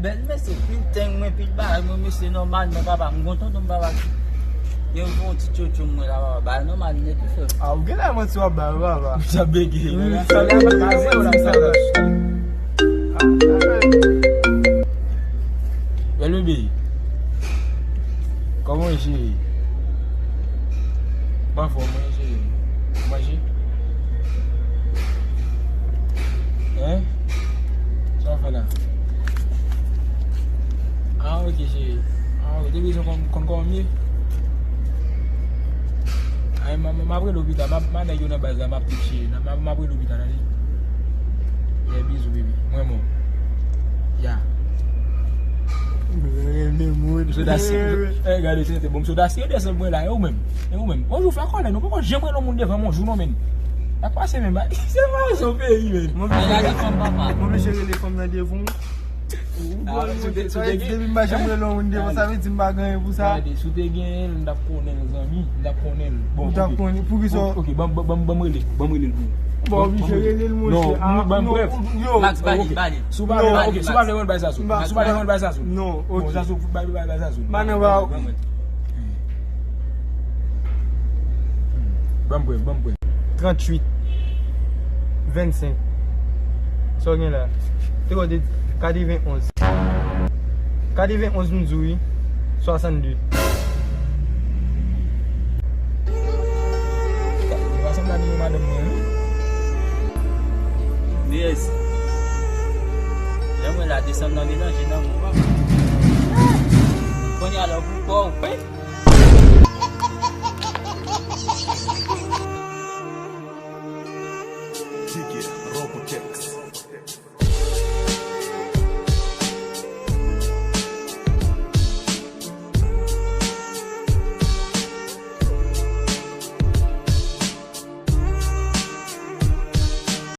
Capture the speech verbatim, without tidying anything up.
Bèl mesye, pil teng mwen, pil bagay mwen, mesye, nòmalman, papa, m gon tonton m, papa. Gen yon ti tchotcho mwen la, papa, bagay nòmal nèt wi, frè. A, ou genlè manti w ap bay, papa. Ou sa bege. Wi, sa la, papa, se ou la, sa la. Bèl bebe. Kòman w ye, cheri? M anfòm, wi, cheri. Ou manje? Hein? Sa w fè la? Ah, ok, cheri. Ah, ok, te bezwen konn, konn kòman m ye? Ay, m, m, m ap rele w pita. M ap, m a nèg yo nan baz la, m ap pik cheri. M ap, m ap rele w pita, tande? Yeah, bizou, baby. Mwen bon. Ya. Renmen moun. M sot asye. Eh, gade, se, se bon. M sot asye, desann mwen la. E ou menm? E ou menm? Yon jou fè kòlè, nou poko janm rele yon moun devan m yon jou, non, menm. Sa k pase menm, ba? Se pa yon peyi, menm. Mwen oblije rele fanm nan devan w. Ou dwe monte, sa vle di depi m pa janm rele yon moun devan, sa vle di m pa gen anyen pou sa. Gade, si w te genyen l, m t ap konnen l, zanmi, m t ap konnen l. Bon, ou t ap konnen, poukisa? Ok, ban, ban, ban, ban m rele, ban m rele l pou ou. Bon, oblije rele l, monchè. Non, ban m prèv. Max, ba li, ba li. Si w pa vle, ok, si w pa vle, mwen bay sa sou. Si w pa vle, mwen bay sa sou. Non, ok. Bon, sa sou, bay, bay, bay sa sou. Ban nan ba. Ban m prèv, ban m prèv. Tranntuit, vennsenk. Sa w gen la? Te konn te di katrevenonz. Katrevenonz m di w wi. Swasannde. Li pa sanble ak non madanm mwen, wi. Yes. Lè mwen la desann nan melanje nan mwen. Kounye a la pou kò w.